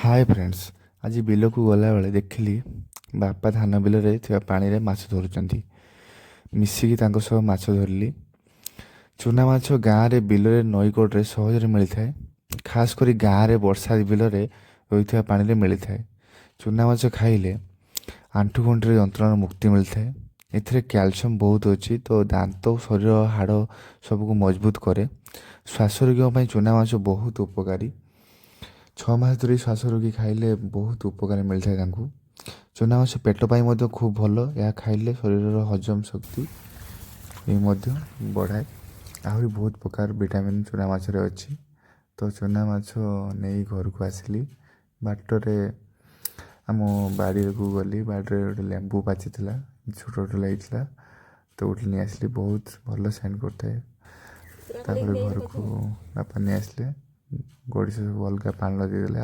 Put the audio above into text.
ହାଏ friends, ଆଜି ବିଲକୁ ଗଲାବେଳେ ଦେଖିଲି ବାପା ଧାନ ବିଲରେ ଥିବା ପାଣିରେ ମାଛ ଧରୁଛନ୍ତି। ମିଶିକି ତାଙ୍କ ସହ ମାଛ ଧରିଲି। ଚୁନା ମାଛ ଗାଁରେ, ବିଲରେ, ନଈ କଡ଼ରେ ସହଜରେ ମିଳିଥାଏ। ଖାସ୍ କରି ଗାଁରେ ବର୍ଷା ବିଲରେ ରହିଥିବା ପାଣିରେ ମିଳିଥାଏ। ଚୁନା ମାଛ ଖାଇଲେ ଆଣ୍ଠୁ ଗଣ୍ଠିର ଯନ୍ତ୍ରଣାରୁ ମୁକ୍ତି ମିଳିଥାଏ। ଏଥିରେ କ୍ୟାଲସିୟମ୍ ବହୁତ ଅଛି, ତ ଦାନ୍ତ, ଶରୀର, ହାଡ଼ ସବୁକୁ ମଜବୁତ କରେ। ଶ୍ୱାସ ରୋଗୀଙ୍କ ପାଇଁ ଚୁନା ମାଛ ବହୁତ ଉପକାରୀ। 6 ମାସ ଧରି ଶ୍ୱାସ ରୋଗୀ ଖାଇଲେ ବହୁତ ଉପକାର ମିଳିଥାଏ ତାଙ୍କୁ। ଚୁନା ମାଛ ପେଟ ପାଇଁ ମଧ୍ୟ ଖୁବ୍ ଭଲ। ଏହା ଖାଇଲେ ଶରୀରର ହଜମ ଶକ୍ତି ବି ମଧ୍ୟ ବଢ଼ାଏ। ଆହୁରି ବହୁତ ପ୍ରକାର ଭିଟାମିନ୍ ଚୁନା ମାଛରେ ଅଛି। ତ ଚୁନା ମାଛ ନେଇ ଘରକୁ ଆସିଲି। ବାଟରେ ଆମ ବାଡ଼ିକୁ ଗଲି। ବାଡ଼ିରେ ଗୋଟେ ଲେମ୍ବୁ ପାଚିଥିଲା, ଛୋଟ ଛୋଟ ଲାଗିଥିଲା, ତ ଗୋଟେ ନେଇ ଆସିଲି। ବହୁତ ଭଲ ସେଣ୍ଟ କରିଥାଏ। ତାପରେ ଘରକୁ ବାପା ନେଇ ଆସିଲେ। ଗଡ଼ିଶ ସବୁ ଅଲଗା ପାଣି ଦେଇଦେଲେ।